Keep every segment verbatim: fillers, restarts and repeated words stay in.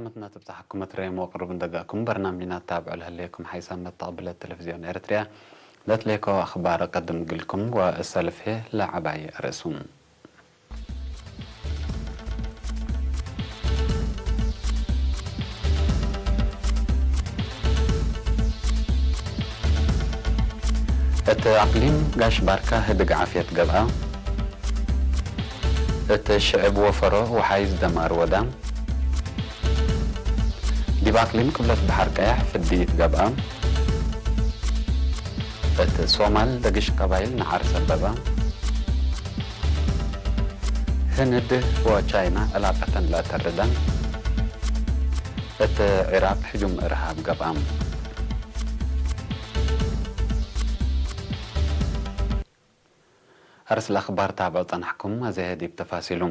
ምትነ ትብጻሕኩም እት ሬም ወቅሩብ እንደ ገአኩም በርናምጅና ትታብዑ ለህሌኩም ሓይሳም መተቅብለት ቴሌቪዝዮን ኤረትርያ ለትሌኮ አኽባር እቀድም እግልኩም ወእሰልፍ ህዬ ለዐባይ አርእሱም። እት አቅሊም ጋሽ ባርካ ህድግ ዓፍየት ገብአ። እት ሽዕብ ወፈሮ ወሓይዝ ደማር ወዳ። ዲብ አቅሊም ቅብለት በሐር ቀያሕ ፍድኢት ገብአ። እት ሶማል ደግሽ ቀባይል ነዓር ሰበበ። ህንድ ወቻይና ዕላቀተን ለአተርደ። እት ዒራቅ ህጁም እርሃብ ገብአ። አርስ ለአኽባር ታብዑ ጸናሕኩም፣ አዜ ዲብ ተፋሲሉ።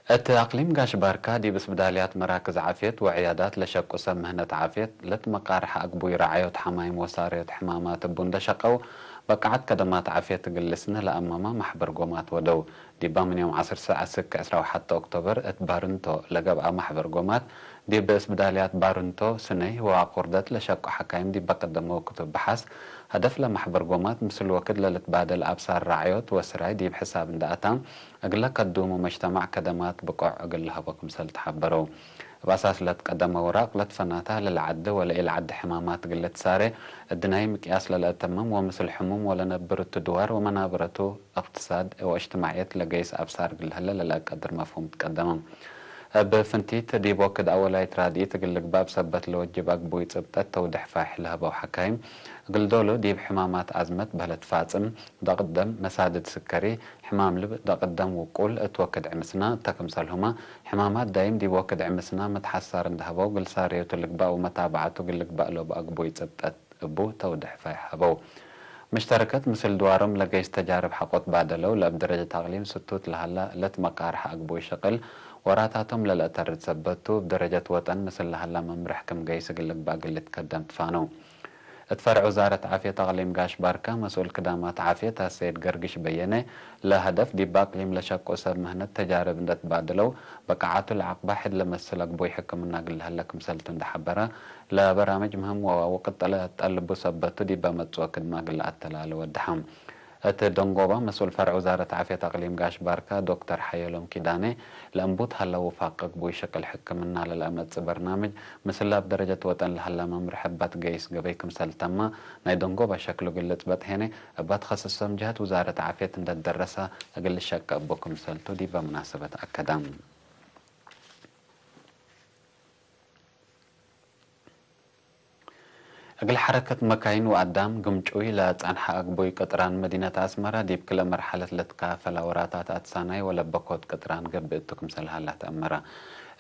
እት አቅሊም ጋሽ ባርካ ዲብ እስብዳልያት መራክዝ ዓፍየት ወዕያዳት ለሸቁ ሰብ ምህነት ዓፍየት ለትመቃርሐ አግቡይ ረዓዮት ሐማይም ወሳርዮት ሕማማት እቡ እንደ ሸቀው፣ በቃዐት ከደማት ዓፍየት እግል ልስነ ለአመመ ማሕበርጎማት ወደው። ዲበ ምን ዮም ዐስር ሰዕ እስክ ዕስራ ወሐተ ኦክቶበር እት ባርንቶ ለገብአ ማሕበርጎማት፣ ዲብ እስብዳልያት ባርንቶ፣ ስነይ ወአቁርደት ለሸቁ ሐካይም ዲብ በቀደመው ክቱብ በሐስ፣ ሀደፍ ለማሕበርጎማት ምስል ወክድ ለልትባደል አብሳር ራዕዮት ወስራይ ዲብ ሕሳብ እንደ አታ፣ እግለ ከዱሙ መጅተማዕ ከደማት ብቆዕ እግል ለሀቦ ክምሰል ተሐበረው። እብ አሳስ ለትቀደመ ወራቅ ለትፈናታ ለለዐድ ወለኢለዐድ ሕማማት እግል ልትሳሬ፣ እድናይ ምቅያስ ለለአተምም ወምስል ሕሙም ወለነብር እቱ ድዋር ወመናብረቱ እቅትሳድ ወእጅትማዕየት ለገይስ አብሳር እግል ለህለ ለለአቀድር መፍሁም ትቀደመ። እብ ፍንቲት፣ ዲብ ወክድ አወላይት ራድኢት እግል ልግባእ እብ ሰበት ለወጅብ አግቡይ ጽብጠት ተውድሕ ፋይሕ ለሀበው ሐካይም፣ እግል ዶሉ ዲብ ሕማማት አዝመት በህለት ፋጽም፣ ደቅት ደም፣ መሳድድ ስከሪ፣ ሕማም ልብ፣ ደቅት ደም ውቁል እት ወክድ ዕምስና እተ ክምሰልሁመ፣ ሕማማት ዳይም ዲብ ወክድ ዕምስና መትሐሳር እንደ ሀበው እግል ሳሬቱ ልግባእ ወመታብዐቱ እግል ልግባእ ሎብ አግቡይ ጽብጠት እቡ ተውድሕ ፋይሕ ሀበው። መሽተረከት ምስል ድዋሮም ለገይስ ተጃርብ ሐቆ ትባደለው፣ ለእብ ደረጀት አቅሊም ስቱት ለሀላ ለትመቃርሐ አግቡይ ሽቅል ወራታቶም ለለአተርድ ሰበት ቱ፣ እብ ደረጀት ወጠን ምስል ለሀላ መምርሕ ክም ገይስ እግል ልግባእ እግል ልትከደም ትፋነው። እት ፈርዕ ውዛረት ዓፍየት አቅሊም ጋሽ ባርካ መስኡል ክዳማት ዓፍየት አሰይድ ገርግሽ በየነ፣ ለሀደፍ ዲብ አቅሊም ለሸቁ ሰብ ምህነት ተጃርብ እንደ ትባደለው፣ በቃዓቱ ለዐቅባ ሕድ ለመስል አግቡይ ሕክምና እግል ለሀለ ክምሰልቱ እንደ ሐበረ፣ ለበራምጅ ምህም ወወቅት ለጠልቡ ሰበት ቱ ዲብ መጽኦ ክድመ እግል ለአተላለ ወደሐ። እት ደንጎባ፣ መስኡል ፈርዕ ውዛረት ዓፍየት አቅሊም ጋሽ ባርካ ዶክተር ሐየሎም ኪዳኔ፣ ለእንቡት ሀለ ውፋቅ እግቡይ ሽቅል ሕክምና ለለአመጽእ በርናምጅ፣ ምስል አብ ደረጀት ወጠን ለሀለ መምርሕ እባት ገይስ ገበይ ክምሰል ተመ፣ ናይ ደንጎባ ሸክሉ እግል ልጽበጥ ሄነ፣ እባት ከሰሶም ጀሀት ውዛረት ዓፍየት እንደ ትደረሰ እግል ልሸቀ እቡ ክምሰልቱ ዲበ መናሰበት አከደ። እግል ሐረከት መካይን ወአዳም ግምጩይ ለጸንሐ አግቡይ ቅጥራን መዲነት አስመረ፣ ዲብ ክለ መርሐለት ለትካፈለ ወራታት አትሳናይ ወለበኮት ቅጥራን ገብእ እቱ ክምሰል ሀላ ተአመረ።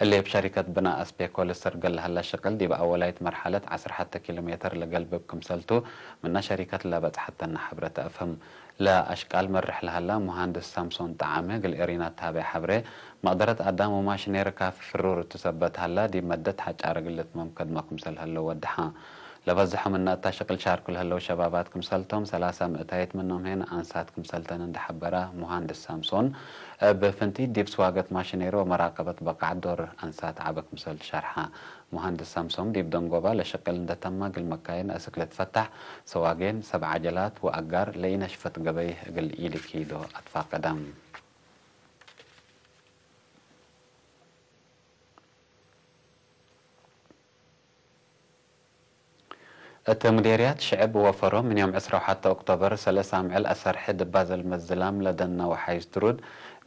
እሊ እብ ሸሪከት ብናእ አስፔኮ ልሰርገል ለሀላ ሽቅል፣ ዲብ አወላይት መርሐለት ዐስር ሐተ ኪሎ ሜተር ለገልብብ ክምሰልቱ፣ ምነ ሸሪከት ለበጽሐተነ ሐብረ ተአፍህም። ለአሽቃል መርሕ ለሀላ ሙሃንድስ ሳምሶን ጠዓመ እግል ኤሪና ተሀቤ ሐብሬ፣ መቅደረት አዳም ወማሽኔሪ ካፊ ፍሩር እቱ ሰበት ሀላ፣ ዲብ መደት ሐጫር እግል ልትመም ከድመ ክምሰል ሀለው ወደሐ። ለበዝሖ ምነ እታ ሽቅል ሻርኩ ለሀለው ሸባባት ክምሰልቶም፣ ሰላሳ ምእታይት ምኖም ሄን አንሳት ክምሰልተን እንደ ሐበረ ሙሃንድስ ሳምሶን፣ እብ ፍንቲት ዲብ ስዋገት ማሽኔሪ ወመራቀበት በቃዕ ዶር አንሳት ዐበ ክምሰል ሸርሐ። ሙሃንድስ ሳምሶም ዲብ ደንጎባ ለሽቅል እንደ ተመ፣ እግል መካይን አስክ ልትፈታሕ፣ ሰዋጌን፣ ሰብ ዐጀላት ወአጋር ለኢነሽፈት ገበይ እግል ኢልኪዶ አትፋቀደ። እት ሙዴርያት ሽዕብ ወፈሮ፣ ምን ዮም ዕስራ ወሐተ ኦክቶበር ሰለስ አምዕል አሰርሐ ድባዘል መዝላም ለደና ወሓይዝ ትሩድ፣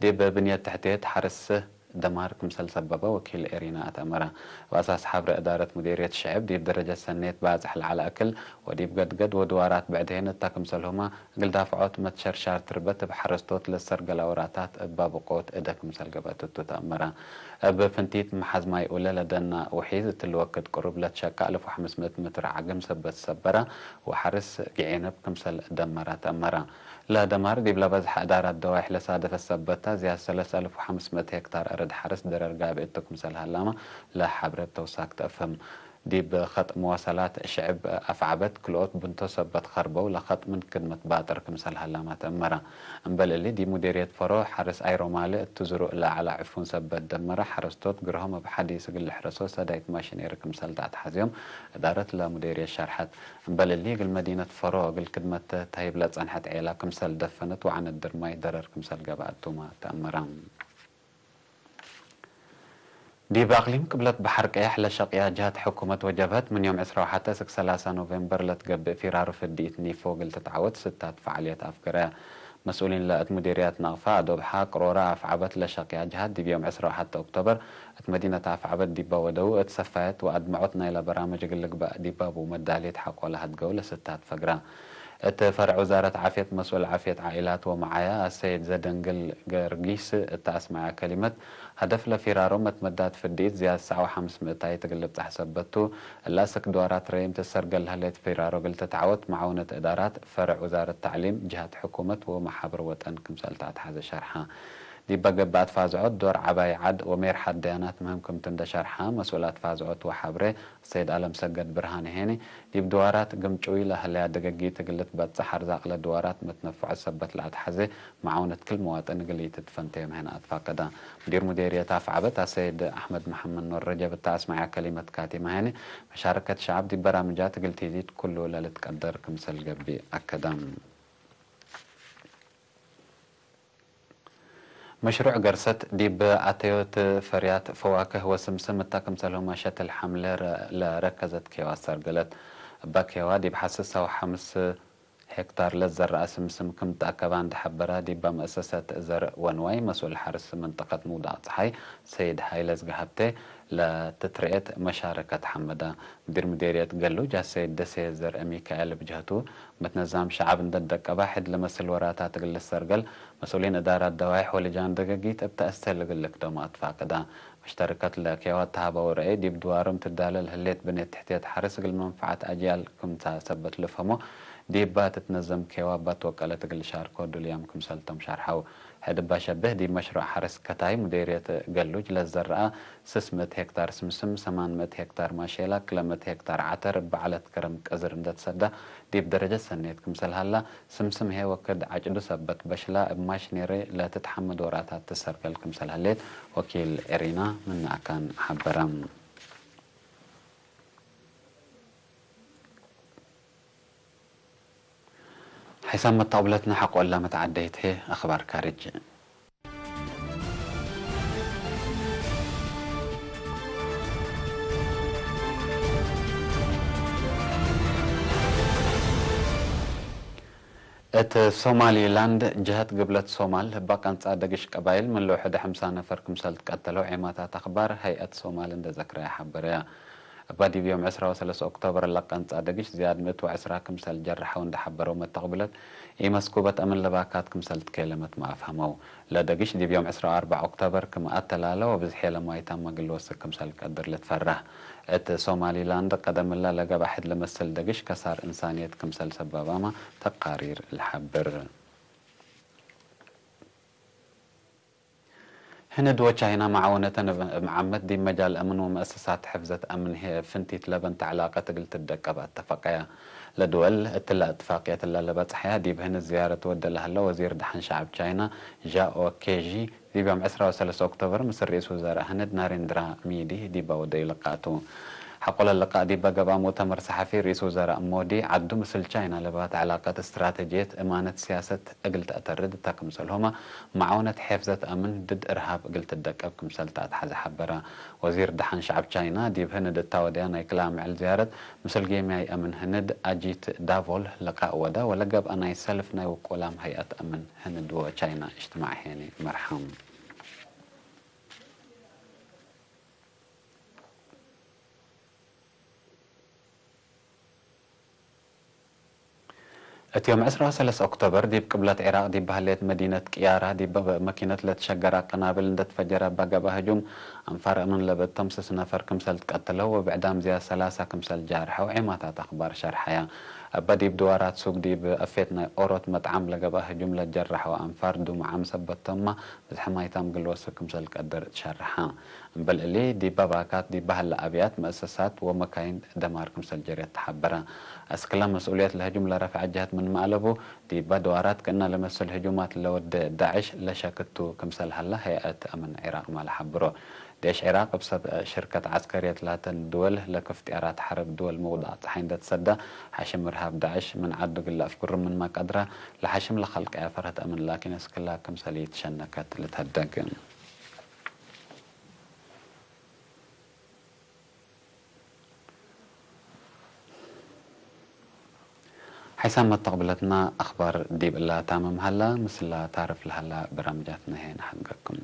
ዲብ ብንየት ትሕትየት ሐርስ ደማር ክምሰል ሰበበ ወኪል ኤሪና አትአመረ። እብ አሳስ ሐብረ እዳረት ሙዴርየት ሽዕብ፣ ዲብ ደረጀት ሰኔት ባጽሕ ለዐለ አክል ወዲብ ገድገድ ወድዋራት ብዕድሄን እተ ክምሰልሁመ፣ እግል ዳፍዖት መትሸርሻር ትርበት እብ ሐረስቶት ለሰርገለ አውራታት እብ ባብቆት እደ ክምሰል ገብአት እቱ ተአመረ። እብ ፍንቲት መሓዝ ማይ ኡለ ለደና ውሒዝ እትሊ ወክድ ቅሩብ ለትሸቀ አልፍ ወሐምስ ምእት ምትር ዐግም ሰበት ሰበረ ወሐርስ ግዔነብ ክምሰል ደመረ ተአመረ። ለደማር ዲብ ለበዝሐ እዳራት ደዋይሕ ለሳደፈ ሰበት ታ፣ ዝያድ ሰለስ አልፍ ወሐምስ ምእት ሄክታር አርድ ሐርስ ደረር ጋብእ እቱ ክምሰል ሀላመ ለሐብረ እብ ተውሳክ ተአፍህም። ዲብ ኸጥ መዋሰላት ሽዕብ አፍዐበት ክልኦት ብንቶ ሰበት ከርበው ለኸጥ ምን ክድመት ባጥር ክምሰል ሀላማ ተአመረ። እምበል እሊ፣ ዲብ ሙዴርየት ፈሮ ሐርስ አይሮማሌ እቱ ዝሩእ ለዐለ ዕፉን ሰበት ደመረ ሐረስቶት ግርሆም እብ ሐዲስ እግል ልሕረሶ ሰዳይት ማሽኔሪ ክምሰል ተአትሐዝዮም እዳረት ለሙዴርየት ሸርሐት። እምበል እሊ፣ እግል መዲነት ፈሮ እግል ክድመት ተህይብ ለጸንሐት ዔላ ክምሰል ደፈነት ወዐነት ድርማይ ደረር ክምሰል ገብአት ቱመ ተአመረ። ዲብ አቅሊም ቅብለት በሐር ቀየሕ ለሸቅያ ጀህት ሕኩመት ወጀብሀት፣ ምን ዮም ዕስራ ወሐተ እስክ ሰላሳ ኖቬምበር ለትገብእ ፊራሩ ፍድኢት ኒፎ እግል ትትዓወት ስታት ፈዓልየት አፍገረ። መስኡሊን ለእት ሙዲርያት ናቅፋ፣ አዶብሐ፣ ቅሮረ፣ አፍዐበት ለሸቅያ ጀህት፣ ዲብ ዮም ዕስራ ወሐተ ኦክቶበር እት መዲነት አፍዐበት ዲባ ወደው፣ እት ሰፋየት ወአድመዖት ናይለ በራምጅ እግል ልግበእ ዲብ አቡ መዳልየት ሐቆለ ሀድገው ለስታት ፈግረ። እት ፈርዕ ውዛረት ዓፍየት መስኡል ዓፍየት ዓኢላት ወመዓያ አሰይድ ዘደንግል ገርጊስ እት አስመዐ ከሊመት፣ ሀደፍ ለፊራሮም መትመዳት ፍድኢት ዝያድ ሰዕ ወሐምስ ምእታይት እግል ልብጸሕ ሰበት ቱ፣ እለ አስክ ድዋራት ረይም ትሰርገል ለህሌት ፊራሮ እግል ትትዓወት መዓውነት እዳራት ፈርዕ ውዛረት ተዕሊም፣ ጅሀት ሕኩመት ወመሓብር ወጠን ክምሰል ተአትሐዘ ሸርሐ። ዲበ ገብአት ፋዝዖት ዶር ዐባይ ዐድ ወሜርሐት ደያናት ምህም ክምቲ እንደ ሸርሐ መስኡላት ፋዝዖት ወሓብሬ ሰይድ አለምሰገድ ብርሃነ ሄኒ፣ ዲብ ድዋራት ግምጩይ ለህለያ ደገጊት እግል ልትበጸሕ አርዛቅ ለድዋራት መትነፈዖት ሰበት ለአትሐዜ መዓውነት ክል መዋጥን እግል ኢትትፈንተዮም ሄነ አትፋቀዳ። ሙዲር ሙዴርየት አፍዐበት አሰይድ አሕመድ መሐመድ ኖር ረጀብ እተ አስመዐያ ከሊመት ካቲመ ሄኒ፣ መሻረከት ሸዐብ ዲብ በራምጃት እግል ቲዚድ ኩሉ ለልትቀደር ክምሰል ገብእ አከደ። መሽሩዕ ገርሰት ዲብ አተዮት ፈርያት ፈዋክህ ወስምስም እተ ክምሰልሁመ ሸትል ሐምለ ረ-፣ ለረከዘት ኬዋ አስተርገለት። እበ ኬዋ ዲብ ሐስስ ሰው ሐምስ ሄክታር ለዘረአ ስምስም ክም ተአከበ እንዴ ሐበረ፣ ዲበ መአሰሰት ዘርእ ወንዋይ መስኡል ሐርስ መንጠቀት ምውዳቅ ጸሓይ ሰይድ ሀይለ ዝግሀብቴ ለትትርኤት መሻረከት ሐመደ። ሙዲር ሙዴርየት ገሉጅ አሰይድ ደሴ ዘርእ ሚካኤል እብ ጀህቱ፣ መትነዛም ሸዐብ እንደ ደቀበ ሕድ ለመስል ወራታት እግል ልሰርገል፣ መስኡሊን እዳራት ደዋይሕ ወልጃን ደገጊት እብ ተአስተል እግል ልክደሞ አትፋቅደ። መሽተርከት ለኬዋ ተሀበው ረአይ፣ ዲብ ድዋሮም ትዳለል ህሌት ብኔት ትሕትየት ሐርስ እግል መንፈዐት አጅያል ክምተ ሰበት ልፍሀሞ፣ ዲባ ትትነዘም ኬዋ ባት ወቀለት እግል ሻርኮ ዱልያም ክምሰልቶም ሸርሐው። ሕድ እባ ሸብህ፣ ዲብ መሽሩዕ ሐርስ ከታይ ሙዴርየት ገሉጅ ለዘረአ ስስ ምእት ሄክታር ስምስም፣ ሰማን ምእት ሄክታር ማሼላ፣ ክለ ምእት ሄክታር ዐተር እብ ዐለት ከረም ቀዝር እንደ ትሰዳ ዲብ ደረጀት ሰኔት ክምሰል ሀላ፣ ስምስም ህዬ ወክድ ዐጭዱ ሰበት በሽላ እብ ማሽኔሪ ለትትሐመድ ወራታት ትሰርገል ክምሰል ህሌት ወኪል ኤሪና ምን አካን ሐበረ። ሐይሳም መታቅብለትነ ሐቆ እለ መትዓደይት ህዬ፣ አኽባር ካርጅ። እት ሶማሊላንድ ጀህት ግብለት ሶማል፣ እበ ቀንጻ ደግሽ ቀባይል ምን ለውሕድ ሐምሳ ነፈር ክምሰል ትቀተለው ዔማታት አኽባር ሀይአት ሶማል እንደ ዘክረየ ሐበረየ። እበ ዲብ ዮም ዕስራ ወሰለስ ኦክቶበር ለቀንጻ ደግሽ ዝያድ ምእት ወዕስራ ክምሰል ጀርሐው እንደ ሐበረው መተቅብለት፣ ኢመስኩበት አምን ለባካት ክምሰል ትኬለመትመ አፍሀመው። ለደግሽ ዲብ ዮም ዕስራ ወአርበዕ ኦክቶበር ክም አተላለ ወብዝሔ ለማይታመ እግል ልወስክ ክምሰል ቀድር ልትፈረህ። እት ሶማሊላንድ ቀደምለ ለገብአ ሕድ ለመስል ደግሽ ከሳር እንሳንየት ክምሰል ሰባባመ ተቃሪር ለሐብር። ህንድ ወቻይና መዓወነተን እብ፣ እብ ዓመት ዲብ መጃል አምን ወመአሰሳት ሕፍዘት አምን ህዬ ፍንቲት ለበንተ ዕላቀት እግል ትደቀብ አተፈቀያ። ለድወል እትለ እትፋቅየት እለ ለበጽሐያ ዲብ ህንድ ዝያረት ወደ ለሀለ ወዚር ደሐን ሸዐብ ቻይና ዣኦ ኬዢ ዲብ ዮም ዕስራ ወሰለስ ኦክቶበር ምስል ርኢስ ውዘራእ ህንድ ናሬንድራ ሚዲ ዲብ ወደዩ ልቃእ ቱ። ሐቆለ ልቃእ ዲበ ገብአ ሙእተመር ሰሐፊ ርኢስ ውዘራእ ሞዲ ዐዱ ምስል ቻይና ለባት ዕላቀት እስትራተጅየት እማነት ሲያሰት እግል ተአተርድ እተ ክምሰልሁመ መዓውነት ሔፍዘት አምን ድድ እርሃብ እግል ትደቀብ ክምሰል ተአትሐዘ ሐበረ። ወዚር ደሐን ሸዐብ ቻይና ዲብ ህንድ እታ ወደያ ናይ ክልአ ምዕል ዝያረት ምስል ጌምያይ አምን ህንድ አጂት ዳቮል ልቃእ ወደ ወለገብአ ናይ ሰልፍ ናይ ውቁላም ሀይአት አምን ህንድ ወቻይና እጅትማዕ ሄኒ መርሐም። እት ዮም ዕስራ ወሰለስ ኦክቶበር ዲብ ቅብለት ዒራቅ ዲብ በህሌት መዲነት ቅያራ ዲብ መኪነት ለትሸገረ ቅናብል እንደ ትፈጀረ እበ ገብአ ህጁም አንፋር አምን ለብእቶም ስስ ነፈር ክምሰል ትቀተለው ወብዕዳም ዝያድ ሰላሳ ክምሰል ጃርሐው ዔማታት አኽባር ሸርሐያ። እበ ዲብ ድዋራት ሱግ ዲብ አፌት ናይ ኦሮት መጥዓም ለገብአ ህጁም ለጀረሐው አንፋር ዱሙዓም ሰበት ተማ ብዝሐ ማይታም ግል ወስክ ክምሰል ቀድር ትሸርሐ። እምበል እሊ፣ ዲበ ባካት ዲበ ሀለ አብያት፣ መአሰሳት ወመካይን ደማር ክምሰል ጀርየት ተሐበረ። አስክለ መስኡልየት ለህጁም ለረፍዐ ጀህት ምንመ አለቡ፣ ዲበ ድዋራት ክእነ ለመስል ህጁማት ለወዴ ዳዕሽ ለሸክ ቱ ክምሰል ሀለ ሀይአት አምን ዒራቅ ማለ ሐብሮ። ዴሽ ዒራቅ እብ ሰብ ሽርከት ዐስከርየት ላተን ድወል ለክፍ ጢያራት ሐርብ ድወል ምውዳቅ ጸሓይ እንዴ ትሰዳ፣ ሐሽም እርሃብ ዳዕሽ ምን ዐዱ እግል ለአፍግሩ ምንመ ቀድረ፣ ለሐሽም ለከልቀያ ፈርሀት አምን ላኪን አስክላ ክምሰል ኢትሸነከት ልትሀደግ። ሐይሳም መተቅብለትና አክባር ዲብ እላ ታምም ሀላ፣ ምስላ ታርፍ ለሀላ በራምጃትና ህዬ ነሐድገኩም።